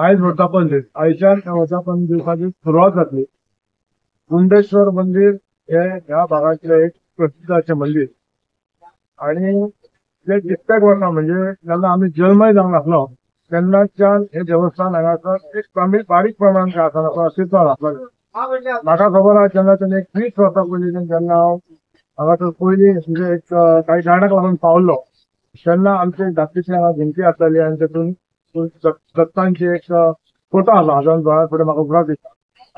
आयज वर्धापन दीस, आयच्यान ह्या वर्धापन दिवसाची सुरवात जातली. कुंडेश्वर मंदिर हे ह्या भागांतले एक प्रसिद्ध अशें मंदिर आणि ते कितक्याक वर्सां म्हणजे जेन्ना आमी जल्मय जावंक नासलो तेन्नाच्यान हे देवस्थान हांगासर एक बारीक प्रमाणान काय आसना अस्तित्वान आसलें. म्हाका खबर आसा जेन्ना तेन्ना एक 20 वर्सां पयलीं जेन्ना हांव हांगासर पयलीं म्हणजे एक कांय कारणाक लागून पावल्लो तेन्ना आमचे धाकटीशी हांगा भिंती आसताली आनी तेतून दत्तांची एक फोटो आसा हाजो दोळ्या फुडें म्हाका उगडास दिसता.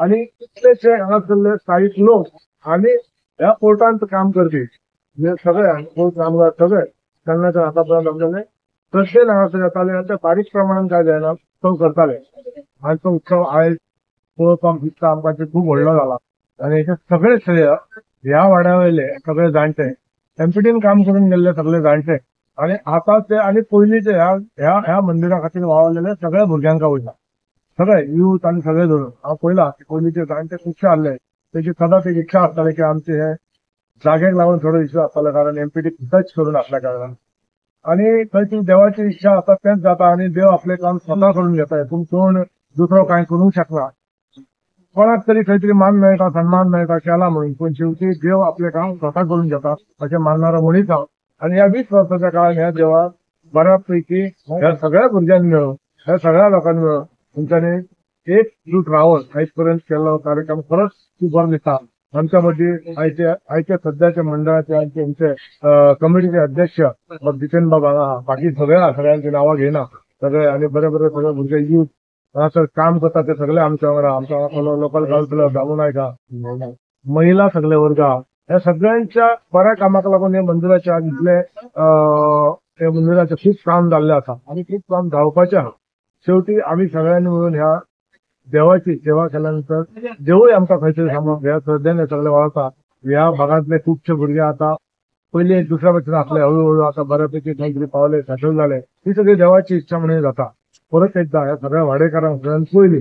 आनी कितलेशे हांगासरले स्थायीक लोक आनी ह्या पोर्टांत काम करपी म्हणजे सगळे कामगार सगळे तेन्नाच्यान आतां पर्यंत आमचे श्रद्धेन हांगासर येताले आनी ते बारीक प्रमाणान काय जायना उत्सव करताले. आनी तो उत्सव आयज पळोवपाक दिसता आमकां ते खूब व्हडलो जाला आनी हेचे सगळे श्रेय ह्या वाड्या वयले सगळे जाणटे एमपीटीन काम करून गेल्ले सगळे जाणटे आनी आतां ते आनी पयलींचे ह्या ह्या ह्या मंदिरा खातीर वावरलेले सगळ्या भुरग्यांक वयता सगळे यूथ आनी सगळे धरून हांव पळयलां की पयलींचे जाणटे खुबशे आहले तेजी सदांच एक इच्छा आसताली की आमचे हे जागेक लागून थोडो इश्यू आसतालो कारण एमपीटी टच करून आसल्या कारणान आनी थंय ती देवाची इच्छा आसा तेंच जाता आनी देव आपलें काम स्वता करून घेता, पूण कोण दुसरो कांय करूंक शकना. कोणाक तरी खंय तरी मान मेळटा, सन्मान मेळटा केला म्हणून, पूण शेवटी देव आपलें काम स्वता करून घेता अशें मानणारो मनीस हांव. आनी ह्या 20 वर्साच्या काळान ह्या देवाक बऱ्या पैकी ह्या सगळ्या भुरग्यांनी मेळून ह्या सगळ्या लोकांनी मेळून तुमच्यांनी एक जूट रावन आयज पर्यंत केल्लो कार्यक्रम खरोच खूब बरो दिसता. आमच्या मदीं आयच्या सद्याच्या मंडळाचे आनी आमचे कमिटीचे अध्यक्ष जितेन बाब हांगा आहा. बाकी सगळे आहा, सगळ्यांची नांवां घेयना सगळे. आनी बरे बरे सगळे भुरगे यूथ हांगासर काम करता ते सगळे आमच्या वांगडा. आमच्या वांगडा लोकल कावन्सिलर दामू नायक आहा, महिला सगळे वर्ग आहा. ह्या सगळ्यांच्या बऱ्या कामाक लागून हे मंदिराचे आज इतले हे मंदिराचें खूब काम जाल्लें आसा आनी खूब काम जावपाचें आहा. शेवटी आमी सगळ्यांनी मिळून ह्या देवाची सेवा केल्या नंतर देवूय आमकां खंय तरी सांगून ह्या श्रद्धेन सगळे वावरता. ह्या भागांतले खुबशे भुरगे आतां पयलीं दुसऱ्या भशेन आसले, हळूहळू आतां बऱ्यापैकी खंय तरी पावले, सेटल जाले. ही सगळी देवाची इच्छा म्हणून जाता. परत एकदा ह्या सगळ्या वाडेकारांक सगळ्यांत पयलीं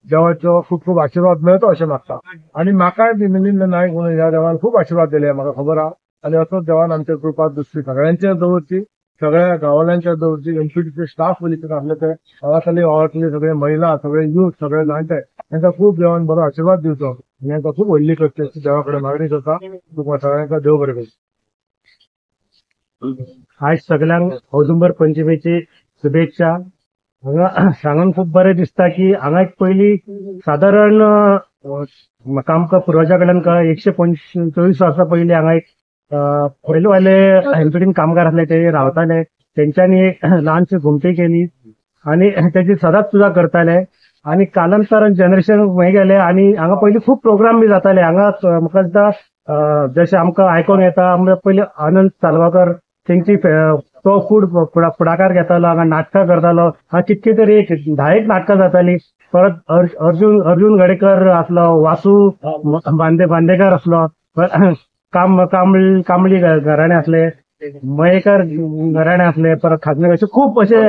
देवाचो खूब खूब आशिर्वाद मेळतो अशें मागता. आनी म्हाकाय बी मिलिंद नायक म्हणून ह्या देवान खूब आशिर्वाद दिले, म्हाका खबर आहा. आनी असोच देवान आमच्या कृपा दृश्टी सगळ्यांचेर दवरची, सगळ्या गांवाल्यांचेर दवरची. एमपीटीचे स्टाफ पयलीं आसले ते हांगासरले वावरतले सगळे महिला, सगळे यूथ, सगळे जाणटे, तांकां खूब देवान बरो आशिर्वाद दिवचो आनी तांकां खूब व्हडली करची अशी देवा कडेन मागणी करता. तुमकां सगळ्यांक देव बरें करूं. आयज सगळ्यांक औदुंबर पंचमीची शुभेच्छा. हांगा सांगून खूब बरें दिसता की हांगा एक पयलीं सादारण म्हाका आमकां पुर्वजा कडल्यान कळ्ळें 124 वर्सां पयलीं हांगा एक पयलवाले एमपीटीन कामगार आसले, ते रावताले. तेंच्यांनी एक ल्हानशी घुमटी केली आनी तेजी सदांच पुजा करताले. आनी कालांतरान जनरेशन हें गेलें आनी हांगा पयलीं खूब प्रोग्राम बी जाताले. हांगा म्हाका दिसता जशें आमकां आयकोंक येता, पयलीं आनंद सालवाकर तेंची तो फुडाकार घेतालो, हांगा नाटकां करतालो. हांगा कितके तरी एक 10 नाटकां जातालीं. परत अर्जुन गडेकर आसलो, वासू बांदेकर आसलो, कांबळी घराणे आसले, मयेकर घराणे आसले, परत खाजने, अशे खूब अशे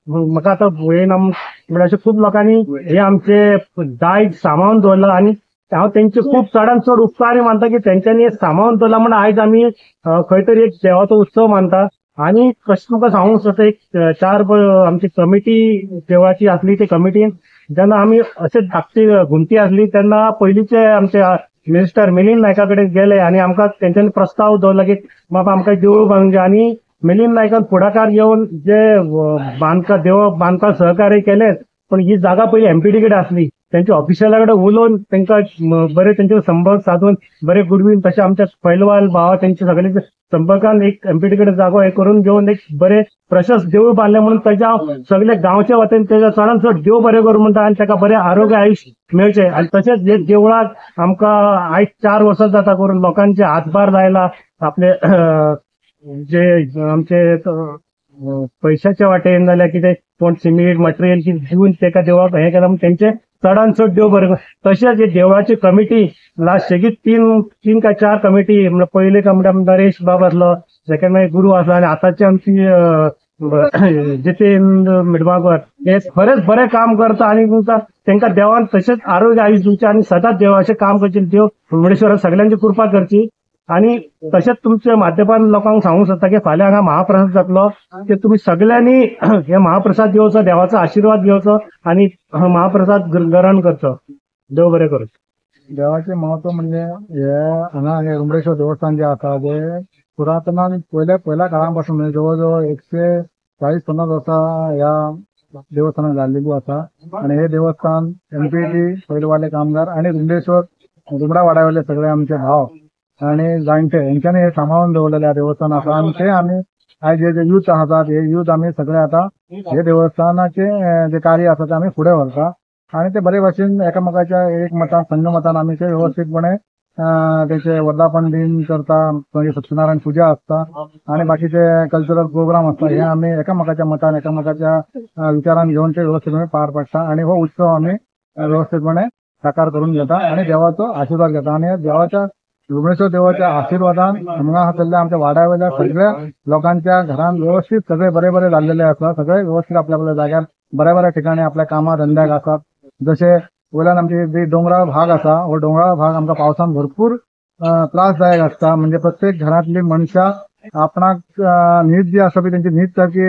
म्हाका आतां येना म्हणल्यार अशे खूब लोकांनी हे आमचे दायज सांबाळून दवरलां. आनी हांव तेंचे खूब चडान चड उपकार मानता की तेंच्यांनी हे सांबाळून दवरलां म्हण आयज आमी खंय तरी एक देवाचो उत्सव मानता. आनी कशें तुमकां सांगूंक सोदता, एक 4 आमची कमिटी देवळाची आसली, ते कमिटीन जेन्ना आमी अशें धाकटी घुमटी आसली तेन्ना पयलींचे आमचे मिनिस्टर मिलिंद नायका कडेन गेले आनी आमकां तेंच्यांनी प्रस्ताव दवरला की बाबा आमकां देवूळ बांदूंक जाय. आनी मिलिंद नायकान फुडाकार घेवन जे बांदकाम देवळ बांदकाम सहकार्य केलें, पण ही जागा पयली एमपीटी कडेन आसली. तेंच्या ऑफिशला कडेन उलोवन तांकां बरे तेंचे संपर्क सादून बरे गुडवील, तशें आमच्या पैलवान भावा तेंचे सगळे संपर्कान एक एमपीटी कडेन जागो हे करून घेवन एक बरे प्रशस्त देवूळ बांदलें म्हणून तेज्या सगळे गांवच्या वतीन तेज्या चडान चड देव बरें करूं म्हणटा आनी ताका बरें आरोग्य आयुश्य मेळचें. आनी तशेंच हे देवळाक आमकां आयज 4 वर्सां जाता करून लोकांचे हातभार लायला, आपले जे आमचे पयशाच्या वाटेन जाल्यार कितें कोण सिमेंट मटेरियल कितें दिवन तेका देवळाक हें केलां म्हूण तेंचे चडान चड देव बरें करूं. तशेंच हे देवळाची कमिटी लास्ट सेगीत 3 काय 4 कमिटी, म्हणल्यार पयली कमिटी आमकां नरेश बाब आसलो, सेकंड मागीर गुरू आसलो, आनी आतांची आमची जितेंद्र मिडमाकर हे खरेंच बरें काम करता. आनी तांकां देवान तशेंच आरोग्य आयुश्य दिवचें आनी सदांच देवाचें काम करचें. देव मुर्डेश्वरान सगळ्यांची कृपा करची. आनी तशेंच तुमच्या माध्यमांत लोकांक सांगूंक सोदता की फाल्यां हांगा महाप्रसाद जातलो, की तुमी सगळ्यांनी हे महाप्रसाद घेवचो, देवाचो आशिर्वाद घेवचो आनी महाप्रसाद ग्रहण करचो. देव बरें करूं. देवाचें म्हत्व म्हणजे हे हांगा हे रुमडेश्वर देवस्थान जे आसा ते पुरातनान पयल्या काळा पासून म्हणजे जवळ जवळ 140-50 वर्सां ह्या देवस्थानाक जाल्लेली आसा. आनी हे देवस्थान एमपीटी पयलवाले कामगार आनी रुमडेश्वर रुमडा वाड्यावयले सगळे आमचे भाव आनी जाणटे हेंच्यांनी हे सांबाळून दवरलेलें देवस्थान आसा. आनी ते आमी आयज जे यूथ आसात हे यूथ आमी सगळे आतां हे देवस्थानाचे जे कार्य आसा ते आमी फुडें व्हरता आनी ते बरे भाशेन एकामेकाच्या एकमतान संगमतान आमी ते वेवस्थीतपणे तेचे वर्धापन दिन करता, मागीर सत्यनारायण पुजा आसता आनी बाकीचे कल्चरल प्रोग्राम आसता. हे आमी एकामेकाच्या मतान एकामेकाच्या विचारान घेवन ते वेवस्थीतपणे पार पडटा आनी हो उत्सव आमी वेवस्थीतपणे साकार करून घेता आनी देवाचो आशिर्वाद घेता. आनी देवाच्या रुमडेश्वर देवाच्या आशिर्वादान हांगा आसलेल्या आमच्या वाड्या वयल्या सगळ्या लोकांच्या घरान वेवस्थीत सगळे बरे बरे जाल्लेले आसा. सगळे वेवस्थीत आपल्या आपल्या जाग्यार बऱ्या बऱ्या ठिकाणी आपल्या कामा धंद्याक आसात. जशे वयल्यान आमची जी डोंगराळ भाग आसा हो डोंगराळ भाग आमकां पावसान भरपूर त्रासदायक आसता. म्हणजे प्रत्येक घरांतली मनशां आपणाक न्हीद जी आसा पळय तेंची न्हीद सारकी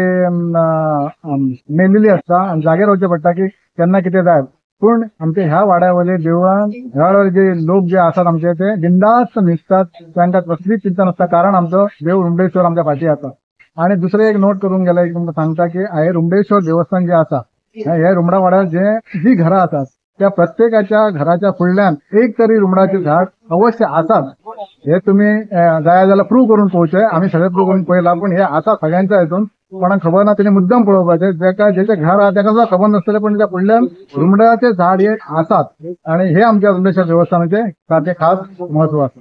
मेल्लेली आसता आनी जागेर वचचें पडटा की केन्ना कितें जाय. पूण आमच्या ह्या वाड्या वयले देवळान ह्या वाड्या वयले जे लोक जे आसात आमचे ते बिंदास्त न्हिदतात, तांकां कसलीच चिंता नासता, कारण आमचो देव रुमडेश्वर आमच्या फाटी आसा. आनी दुसरें एक नोट करूंक गेल्यार तुमकां सांगता की हे रुमडेश्वर देवस्थान जे आसा हे रुमडा वाड्यार जे जी घरां आसात त्या प्रत्येकाच्या घराच्या फुडल्यान एक तरी रुमडाचें झाड अवश्य आसात. हे तुमी जाय जाल्यार प्रूव करून पळोवचें. आमी सगळे प्रूव करून पळयला, पूण हे आसा सगळ्यांच्या हितून. कोणाक खबर ना तेणी मुद्दम पळोवपाचें. जेका जेचे घर आहा तेका सुद्दां खबर नासतलें, पण त्या फुडल्यान रुमडाचें झाड हे आसात. आणि हे आमच्या रुमडेश्वर देवस्थानाचें सारकें खास म्हत्व आसा.